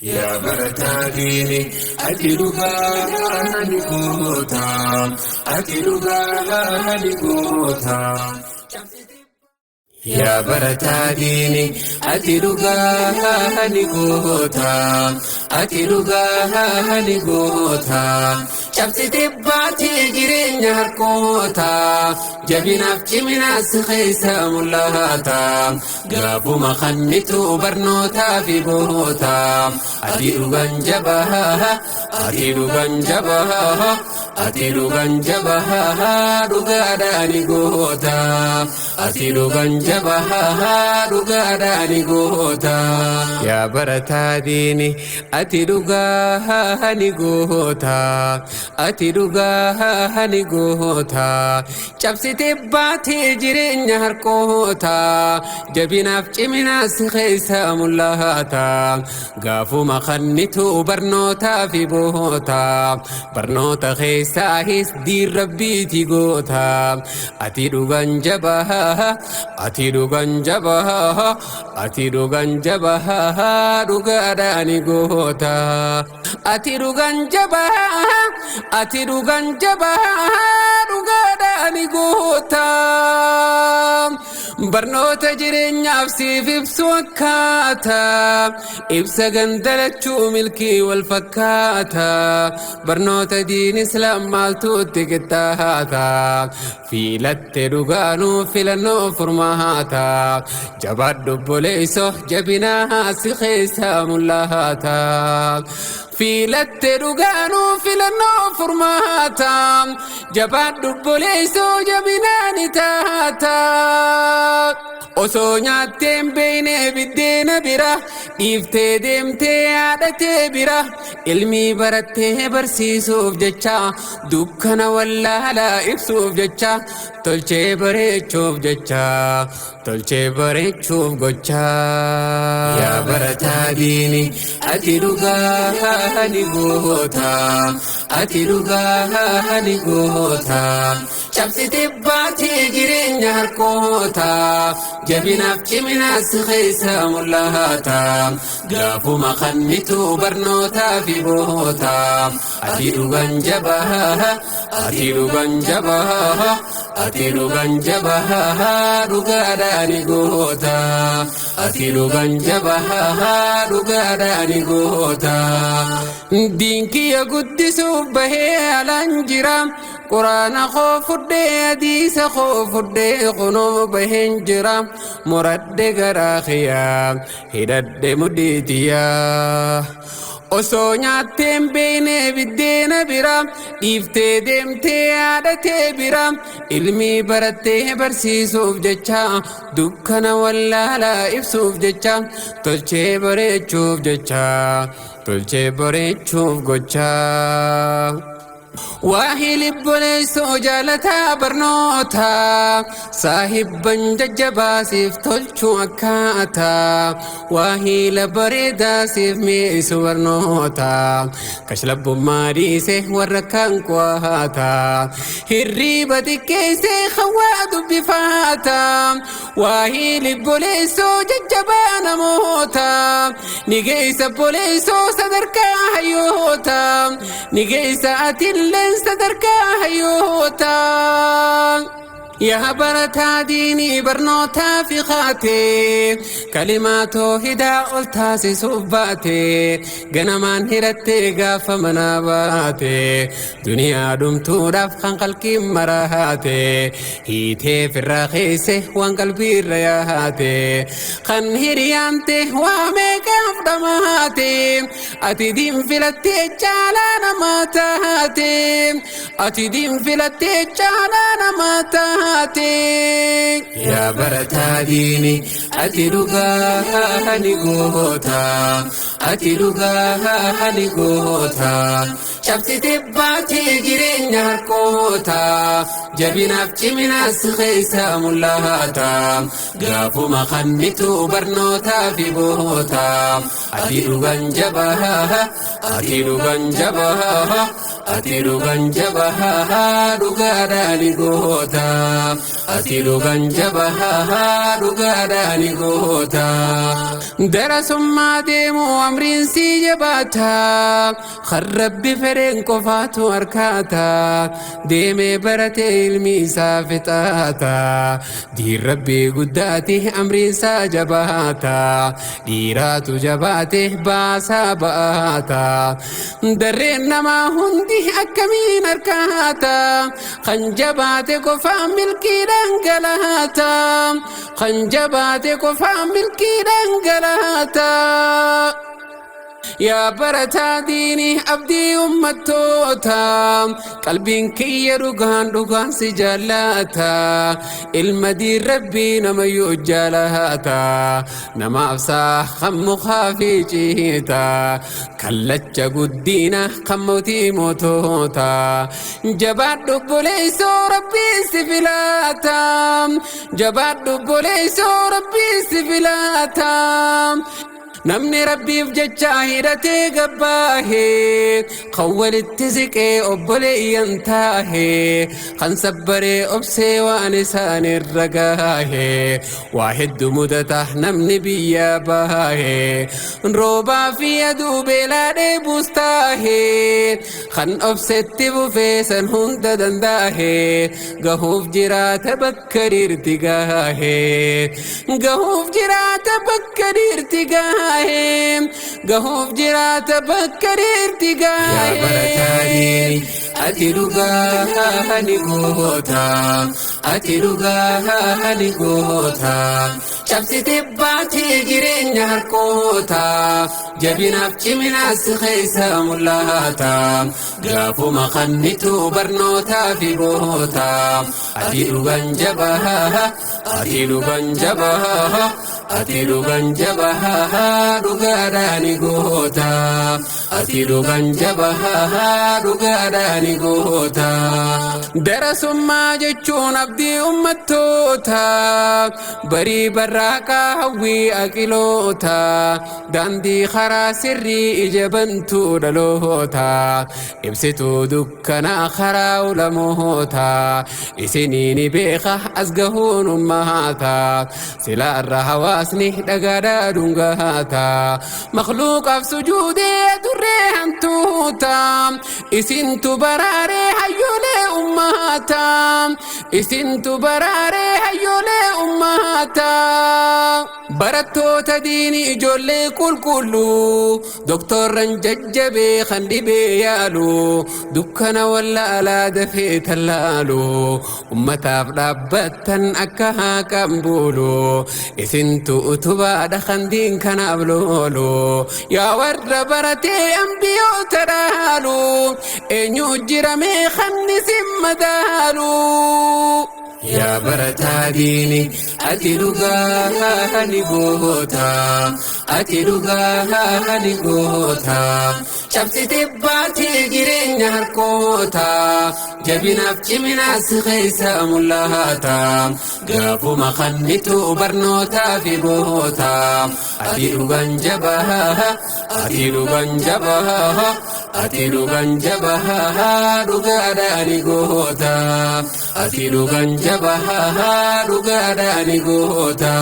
Yaa barataa diinii ati dhugaa ni goota, ati dhugaa ni goota. Yaa barataa diinii ati dhugaa ni goota, ati dhugaa ni goota. Cabsitee baatee jireenya harkoota, jabinaaf ciminaas keessa mul'ata. Gaafuma kannitu barnootaa fi boota. Ati dhugaan jabaa, ati dhugaan jabaa, ati dhugaan jabaa, dhugaadhaan goota. Ati dhugaan jabaa, dhugaadhaan goota. Yaa barataa diinii ati dhugaa ni goota. Ati dhugaa ni goota. Cabsitee baatee jireenya harkoota. Jabinaaf ciminaas keessa mul'ata. Gaafuma kannitu barnootaa fi boota. Barnoota keessaahis diin rabbiiti goota. Ati dhugaan jabaa, ati dhugaan jabaa, ati dhugaan jabaa, dhugaadhaan goota. Ati dhugaan jabaa, ati dhugaan jabaa, dhugaadhaan goota. Barnoota jireenyaaf siif ibsu akkaata. Ibsa gandalachuu milkii wal fakkaata. Barnoota diin islaam maaltu itti qixxaata. Filatte dhugaanuu filannoo furmaata. Jabaadhu obboleessoo jabinaa si keessa mul'ata. Filatte dhugaanuu filannoo furmaata. Jabaadhu obboleessoo jabinaa ni taata. Osoo nyaatteen beekne biddeena bira, dhiiftee deemtee haadhatee bira, ilmii barattee barsiisuuf jecha, dukkana wallaalaa ibsuuf jecha, tolchee bareechuuf jecha, tolchee bareechuuf gocha. Yaa barataa diinii ati dhugaa ni goota, ati dhugaa ni goota. Cabsitee baatee jireenya harkoota, jabinaaf ciminaas keessa mul'ata. Gaafuma kannitu barnootaa fi boota. Ati dhugaan jabaa, ati dhugaan jabaa, ati dhugaan jabaa, dhugaadhaan goota. Ati dhugaan jabaa, dhugaadhaan goota. Diinkiyya guddisuuf bahee alaan jira. Quraana koo fudhee hadiisa koo fudhee kunoo baheen jira. Muradhe garaa kiyyaa hidhadhe mudhiitiyyaa. Osoo nyaatteen beekne biddeena bira, dhiiftee deemtee haadhatee bira, ilmii barattee barsiisuuf jecha, dukkana wallaalaa ibsuuf jecha, tolchee bareechuuf jecha, tolchee bareechuuf gocha. Waahii libboleessoo jaalataa barnoota, saahibban jajjabaasiif tolchuu akkaata, waahii bareedaasiif mi'eessu barnoota, kashlabbummaa dhiise warra kaan qo'ata, hirriiba xiqqeessee hawaa dubbifaata, waahii libboleessoo jajjabaa namoota, ni geessa obboleessoo sadarkaa hayyoota, ni geessa atilleen sadarkaa hayyoota. Yaa barataa diinii barnootaa fi kaatee, kalimaa toohidaa ol taasisuuf baate, ganamaan hidhattee gaafa manaa baate, duniyaa dhumtuudhaaf kan qalqiin maraate, hiitee firraa keesse waan qalbiirra yaate, kan hiriyaante waa meeqaaf dhamaate, ati diin filattee caalaa namaa taate, ati diin filattee caalaa namaa taate. Yaa barataa diinii ati dhugaa ni goota, ati dhugaa ni goota. Cabsitee baatee jireenya harkoota, jabinaaf ciminaas keessa mul'ata. Gaafuma kannitu barnootaa fi boota. Ati dhugaan jabaa, ati dhugaan jabaa, Ati dhugaan jabaa dhugaadhaan goota. Ati dhugaan jabaa dhugaadhaan goota. Darasummaa deemuu amriin si jabaata. Kan Rabbi fedheen qofaatu harkaata. Deemee baratee ilmi isaa fixaata. Diin Rabbii guddaati amriin isaa jabaata. Dhiiraatu jabaate baasaa ba'aata. Darreen namaa hundi akkamiin harkaata. Kan jabaate qofaan milkii dhangalaata. Kan jabaate qofaan milkii dhangalaata. Yaa barataa diinii abdii ummattoota, qalbiin kiyya dhugaan dhugaan si jaallata. Ilma diin Rabbii namayyuu jaalata. Namaaf saa kan mukaa fi ciita, kallacha guddina kan mootii mootota. Jabaadhu obboleessoo, Rabbiin si filata. Jabaadhu obboleessoo, Rabbiin si filata. Namni Rabbiif jecha hidhatee gabbaahee, kan walitti siqee obboleeyyan taahee, kan sabbaree obsee waan isaan irra gaahee, waa hedduu mudata namni biyya baahee, roobaa fi aduu beelaa dheebuus taahee, kan obsetti bufee san hunda dandaahee, gahuuf jiraata bakka dhiirti gaahee, gahuuf jiraata bakka dhiirti gaahee, gahuuf jiraata bakka dhiirti gaahee. Yaa barataa diini, ati dhugaa ni goota. Ati dhugaa ni goota. Cabsitee baatee jireenya harkoota. Jabinaaf ciminaas keessa mul'ata. Gaafuma kannitu barnootaa fi goota. Ati dhugaan jabaa, ati dhugaan jabaa, ati dhugaan jabaa dhugaadhaan goota. Ati dhugaan jabaa dhugaadhaan goota. Darasummaa jechuun abdii ummattoota. Barii barraaqaa hawwii aqiloota. Daandii karaa sirrii ija bantuu dhaloota. Ibsituu dukkanaa karaa ulamoota. Isinii ni beeka as gahuun ummata. Silaarra hawaasni dhagaadhaa dhungaata. Makluuqaaf sujuudee durree hantuuta. Isintu baraaree hayyoolee ummata. Isintu baraaree hayyoolee ummata. Barattoota diinii, ijoollee qulqulluu, doktorran jajjabee kan dhibee yaalu, dukkana wallaalaa dafee tallaalu, ummataaf dhaabbattan akka haqan buulu, isintu utubaadha kan diin kanaaf loolu. Yaa warra baratee ambiyoota dhaalu, eenyu jiramee kan isin madaalu? Yaa barataa diini, ati dhugaa ni goota. Ati dhugaa ni goota. Cabsitee baatee jireenya harkoota. Jabinaaf ciminaas keessa mul'ata. Gaafuma kannitu barnootaa fi goota. Ati dhugaan jabaa, ati dhugaan jabaa, ati dhugaan jabaa dhugaadhaan goota. Ati dhugaan jabaa dhugaadhaan goota.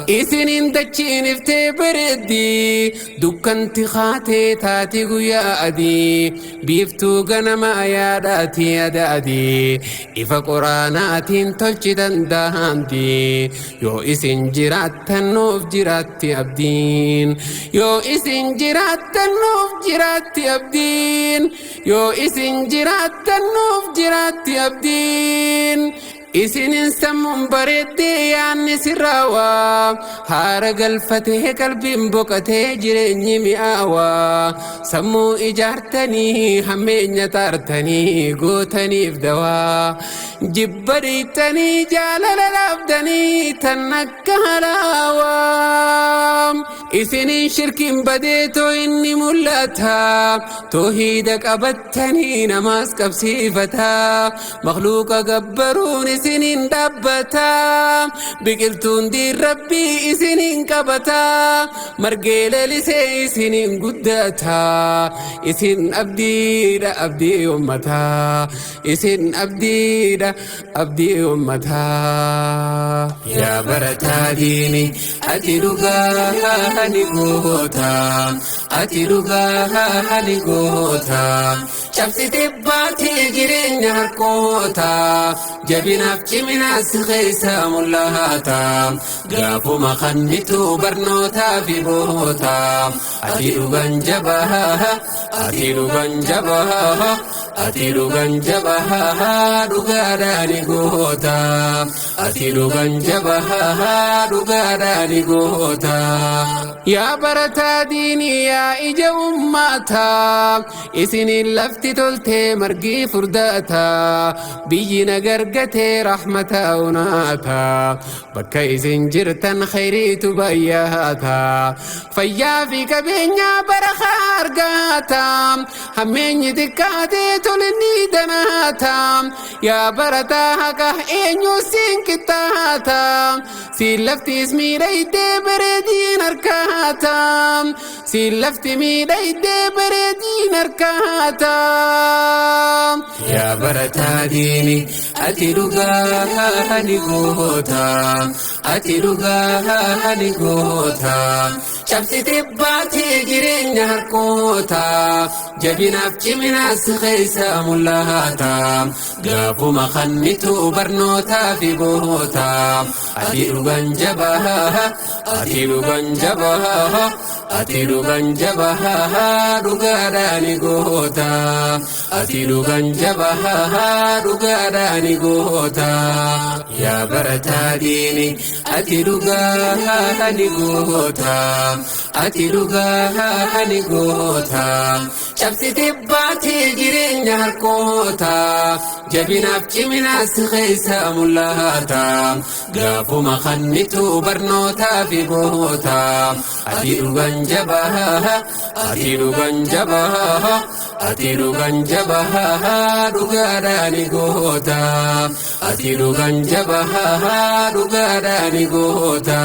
Isiniin dachiin iftee bareeddi, dukkanti kaatee taati guyyaa adii, biiftuu ganama yaadaati adaadii, ifa Quraanaatiin tolchitan daandii. Yoo isin jiraattan nuuf jiraatti abdiin. Yoo isin jiraattan nuuf jiraatti abdiin. Yoo isin jiraattan nuuf jiraatti abdiin. Isinin sammuun bareeddee yaanni sirraawaa, haara galfatee qalbiin boqotee jireenyi mi'aawaa, sammuu ijaartanii hammeenya taartanii gootaniif dawaa, jibba dhiittanii jaalala dhaabdanii tan akka halaawaa. Isinin shirkiin badeetoo inni mul'ata, toohiida qabattanii namaas qabsiifata, makluuqa gabbaruun Isiniin dhaabbata, biqiltuun diin rabbii isiniin qabata, margee lalisee isiniin guddata. Isin abdiidha, abdii ummataa. Isin abdiidha, abdii ummataa. Yaa barataa diini, ati dhugaa ni goota, ati dhugaa ni goota. Cabsitee baatee jireenya harkoota, jabinaaf ciminaas keessa mul'ata. Gaafuma kannitu barnootaa fi boota. Ati dhugan jabaa, ati dhugan jabaa, ati dhugan jabaa, dhugaadhaani goota. Ati dhugan jabaa, dhugaadhaani goota. Yaa barataa diinii, yaa ija ummataa, isiniin lafti toltee margii furdata, biyyi nagargatee rahmata unaata. Bakka isin jirtan khayriitu bayyaata, fayyaa fi qabeenyaa barakaa argata, hammeenyi xiqqaatee tolinni danaata. Yaa barataa haqa, eenyu siin qixxaata? Siin laftis miidhaydee bareediin harkaata, siin lafti miidhaydee bareediin harkaata. Yaa barataa diini, ati dhugaa ni goota, ati dhugaa ni goota. Cabsitee baatee jireenya harkoota, jabinaaf ciminaas keessa mul'ata. Gaafuma kannitu barnootaa fi boota. Ati dhugan jabaa, ati dhugan jabaa, ati dhugan jabaa, dhugaadhaani goota. Ati dhugan jabaa, dhugaadhaani goota. Yaa barataa diini, ati dhugaa ni goota, ati dhugaa ni goota. Cabsitee baatee jireenya harkoota, jabinaaf ciminaas keessa mul'ata. Gaafuma kannitu barnootaa fi boota. Ati dhugan jabaa, ati dhugan jabaa, ati dhugan jabaa, dhugaadhaani goota. Ati dhugan jabaa, dhugaadhaani goota.